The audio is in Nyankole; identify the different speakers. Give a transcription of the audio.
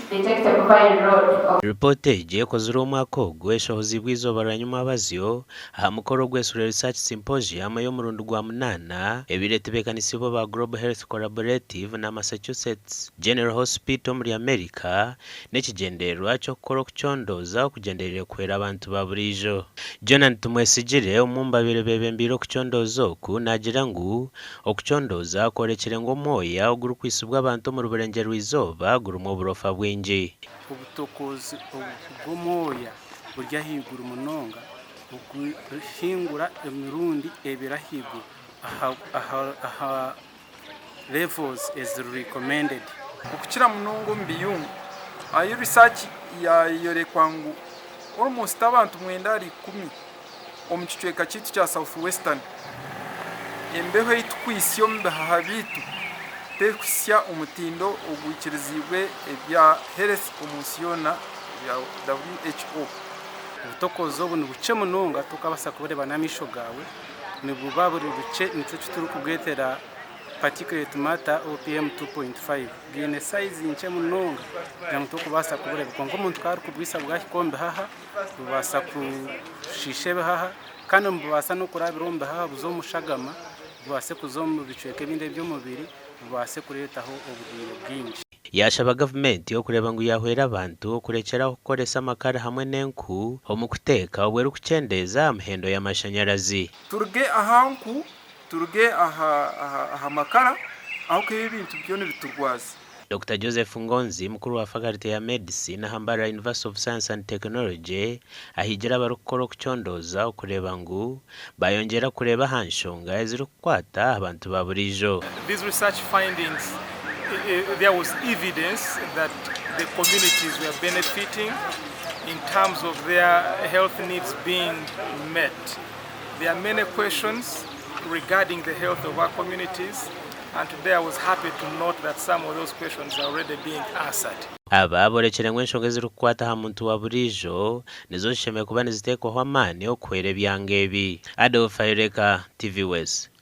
Speaker 1: detectable viral load of.
Speaker 2: Ripoota egi ekozirwe omwaka ogu eshohoziibwe eizooba rya nyumwabazyo aha mukoro ogwetsirwe Research Symposium ey'omurundi gwa munaana ebaire etebeekanisiibwe aba Global Health Collaborative na Massachusetts General Hospital omuri America n'ekigyendererwa ky'okukora okucondooza okugyendereire kuhwera abantu ba buriijo. Jonan Tumwesigire, omwe omu babaire beebembeire okucondooza oku naagira ngu Okucondooza kworekire ngu omwoya ogurikwisibwa abantu omuri Burengyerwa-izooba gurimu oburofa bwingi.
Speaker 3: Obutokoozi bw'omwoya buri ahaiguru munonga okurihingura emirundi ebiri ahaiguru aha levels eziri recommended.
Speaker 4: Okukira munonga omu biyungu ahu research yayorekwa ngu almost abantu mwenda ahari ikumi omu kicweka kyaitu kya South Western, embeho ei tukwitsya omu bihaha byaitu terikuhitsya omutindo ogwikiriziibwe ebya health omu nsi yoona ebya WHO.
Speaker 3: Obutokoozi obu nibukye munonga tokabaasa kubureeba n'amaisho gaawe, nibuba buri bukye nikyo eki turikubwetera particulate matter or PM 2.5. Bwine sayizi nkye munonga kugira ngu tokubaasa kubureeba kwonka omuntu ku arikubwitsa bwahika omu bihaha, Bubaasa kushiisha ebihaha kandi nibubaasa n'okurabira omu bihaha buze omu shagama bubaase kuza omu bicweka ebindi eby'omubiri bubaase kureetaho oburwaire bwingi.
Speaker 2: Yaashaba gavumenti okureeba ngu yaahwera abantu okurekyera aho kukoresa amakara hamwe n'enku omu kuteeka obwo erikukyendeeza aha mihendo y'amashanyarazi.
Speaker 4: Turuge aha nku, turuge aha makara ahabw'okuba ebi ebintu byo nibiturwaza.
Speaker 2: Dokita Joseph Ngonzi, mukuru wa fakarite ya Medicine aha Mbarara University of Science and Technology ahigire abarikukora okucondooza okureeba ngu bayongyera kureeba aha nshonga ezirikukwata aha bantu ba buriijo.
Speaker 5: These research findings there was evidence that the communities were benefiting in terms of their health needs being met. There are many questions regarding the health of our communities and today I was happy to note that some of those questions are already being answered.
Speaker 2: Aba borekire ngu enshonga ezirikukwata aha muntu wa buriijo nizo zishemereire kuba niziteekwaho amaani okuhwera ebyanga ebi. Adolf Ayoreka, TV West.